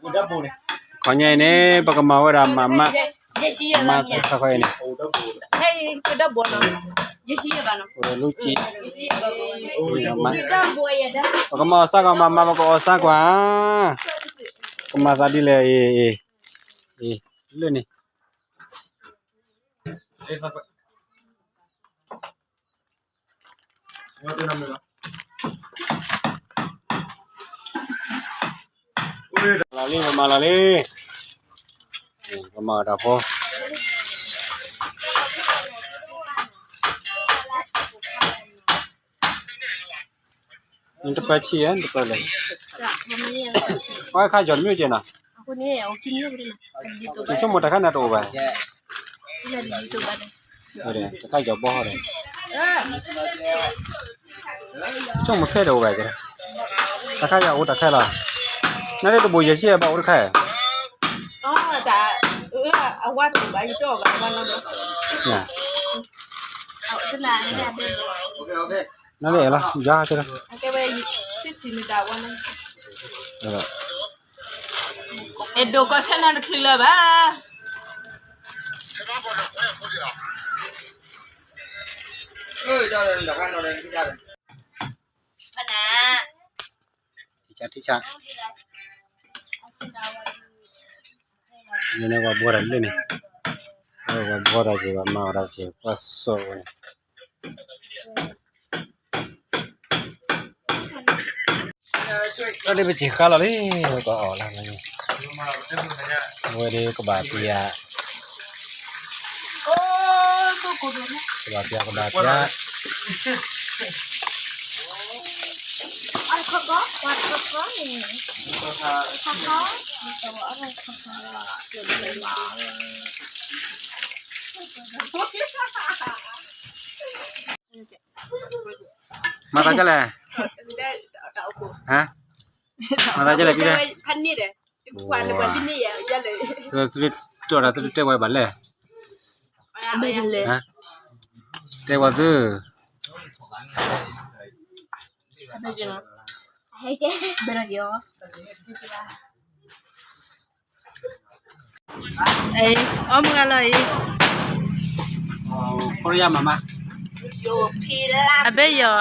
ခီညါအံၤန့ၣ် ပကမၤဝဲဒၣ်မၤမး, မၤတခါခီအံၤန့ၣ်, အိၣ်ဒီးလူကံ, ပကမၤအီၣ်စၢ်ကွၢ်မၤမး, ပကအီၣ်စၢ်ကွၢ်, ကမၤသးဒ်လဲၣ်, အ့ၣ်, လၢန့ၣ် လီၤလံ ပမၤလီၤလံ, ပမၤတၢ်ဖိ, နတပၢဆံၣ်ဧါ, နတပၢလဲၣ်, ပှၤခါယီၤတမ့ၢ်ကဲနီၤ, ယဆိကမိၣ်တၢ်ခါနၤတအိၣ်ဘၣ်, တခါယီၤဘီဒီး ဆိကမိၣ်ဖဲတအိၣ်ဘၣ်ကဲ, တၢ်ခါယီၤအိၣ်တၢ်ခဲလီၤ, နၤလၢတဘိးယဲၢ်ဆံၣ်ဘၣ်အိၣ်တခါ, အဝဲတအိၣ်ဘၣ်, ယတအီၣ်ဘၣ်အဝဲနီၤ, နၤလၢအဲၣ်လီၤ, ယၤကဲလီၤ, အဲၣ်ဒိးကီးဆၢနၤတချုးလၢၤဘၣ်. ထံဆး ထံဆး, မ့ၢ်န့ၣ် ပှၤဘှီတၢ်လၢန့ၣ်, ပှၤဘှီတၢ်က့ၤ ပှၤမၤအီၣ်တၢ်က့ၤ ပှၤစိာ်ဝဲန့ၣ် တၢ်ဒ်ပစံးဃါလီၤလံ, ဝဲကအီၣ်လၢန့ၣ်, အဝဲဒၣ်ကဘၣ်ပျၢ်, ကဘၣ်ပျၢ် ကဘၣ်ပျၢ်. မၤသးဒ်လဲၣ်, မၤသးဒ်လဲၣ်, တၢ်တဲဝဲဘၣ်လဲၣ်, တဲဝဲသု အီၣ်မုၢ်ဂၤလီၤအံၤ, အဘဲယီၤ,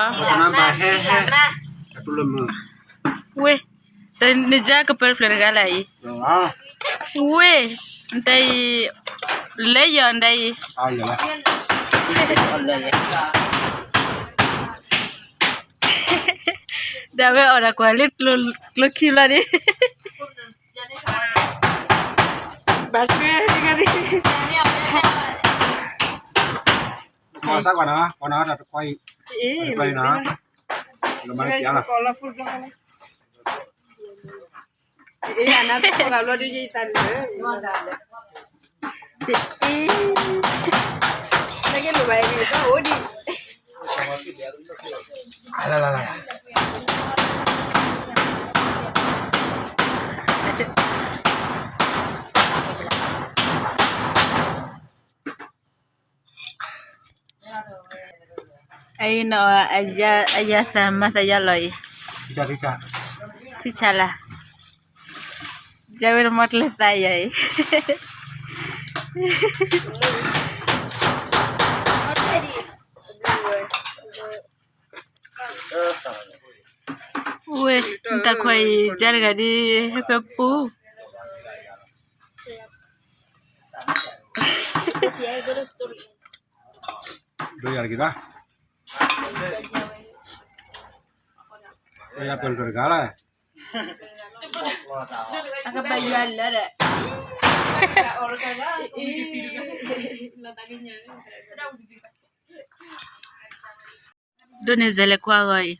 ဝ့ၢ်, နကကပၢၤတဖျၢၣ်တဂၤလၢအံၤ, ဝ့ၢ်, နတဲအံၤ, လဲၤယီၤနတဲအံၤ, ဒီးဝဲအီၣ်ဒီးကွၢ်လၢကျိခံဘျီဒံး ဘၣ်ဆၢတဂၤဒံး, ပှၤစၢ်ကွၢ်နီၤ, ပှၤနီၤတၢ်တခွါအံၤ, တခွါအံၤနီၤ, လၢမၤလၢပျၢ်လီၤ, အ့ၣ် အနၢ်တခီဂၤဘျီဒ်ယတၢ်န့ၣ်, အ့ၣ်, နကလိၣ်ဘၣ်အံၤန့ၣ် တအိၣ်ဒံး အံၤနီၤ, အယၤသးမၤသးယၤလီၤအံၤ, ထံဆးလၢ်, ယၤဝဲတမီၤကျဲသးယၤအံၤ, ဝဲ, တၢ်ခွါအံၤ ယၤတဂၤဒ် ဟဲဖဲပူၤ ဒိယၤတဂ့ၤဘၣ်, ယၤပၢၢ်တဂၤလၢ်, အကဘၣ်ယွၤလၢဒီး ဒိးန့ၢ်စဲးလဲၤခွါဂီၤ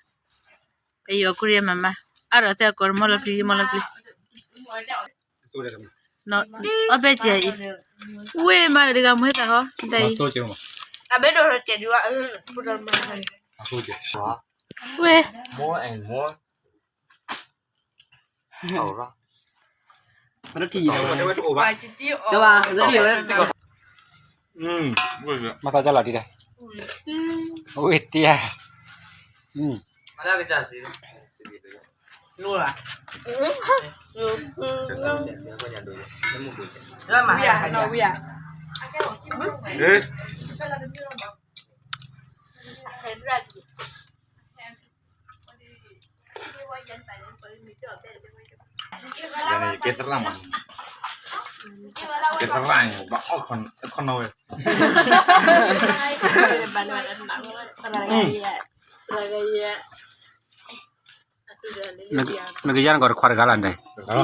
အံၤ, အံၤအီၣ်ကူၣ်ရံၣ်မၤမး, အါထီၣ်သဲအကီၢ်မီလီၤပျံၤ မီလီၤပျံၤ, အီၣ်ဘဲစဲးအံၤ, ဝ့ၢ်မၤတဂၤမ့ၢ်သးဟီ, တၢ်အံၤ, ဝ့ၢ် မၤသးဒ်လဲၣ်ဒ်လဲၣ်, ဝ့ၢ်တံၢ်ဧါ, မၤသးကစၢ်စံး, နူၢ်လၢ်, လၢမၤဟဲလၢဝံၤဧါ, ယကဲသရၣ်မး, ကဲသရၣ်န့ၣ် ဘၣ်အီၣ်ခီနီဝဲ, နကယါနကီးတခွါတဂၤလၢ်န့ၣ်, န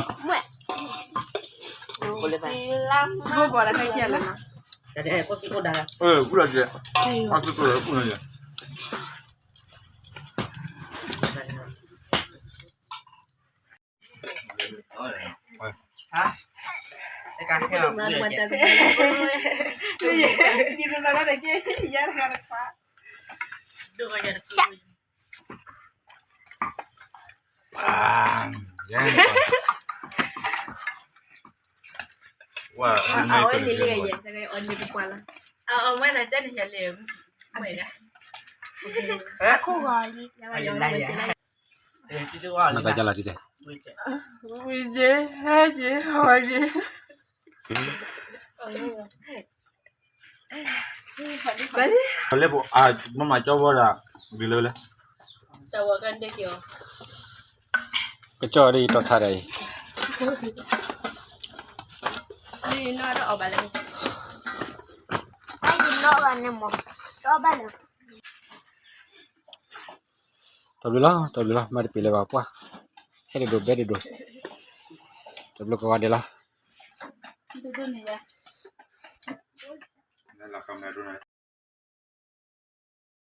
သးကလီၤတံၢ်တဲ, ဝံၤယဲ, ဟဲယဲ, ဟီယဲ, လၢပမၤကၠီဝဲဒၣ်, ဒ်လဲၣ်လဲၣ်, ကၠီဒ်ယတီၢ်ထါဒၣ်အံၤ, တဘျုးလီၤ တဘျုးလီၤ မၤတပ့ၤလၢၤဘၣ်ပှၢ်, ဟဲတဒိၣ်ဘဲတဒိၣ်, တဘျုးကိးဂၤဒဲးလီၤ.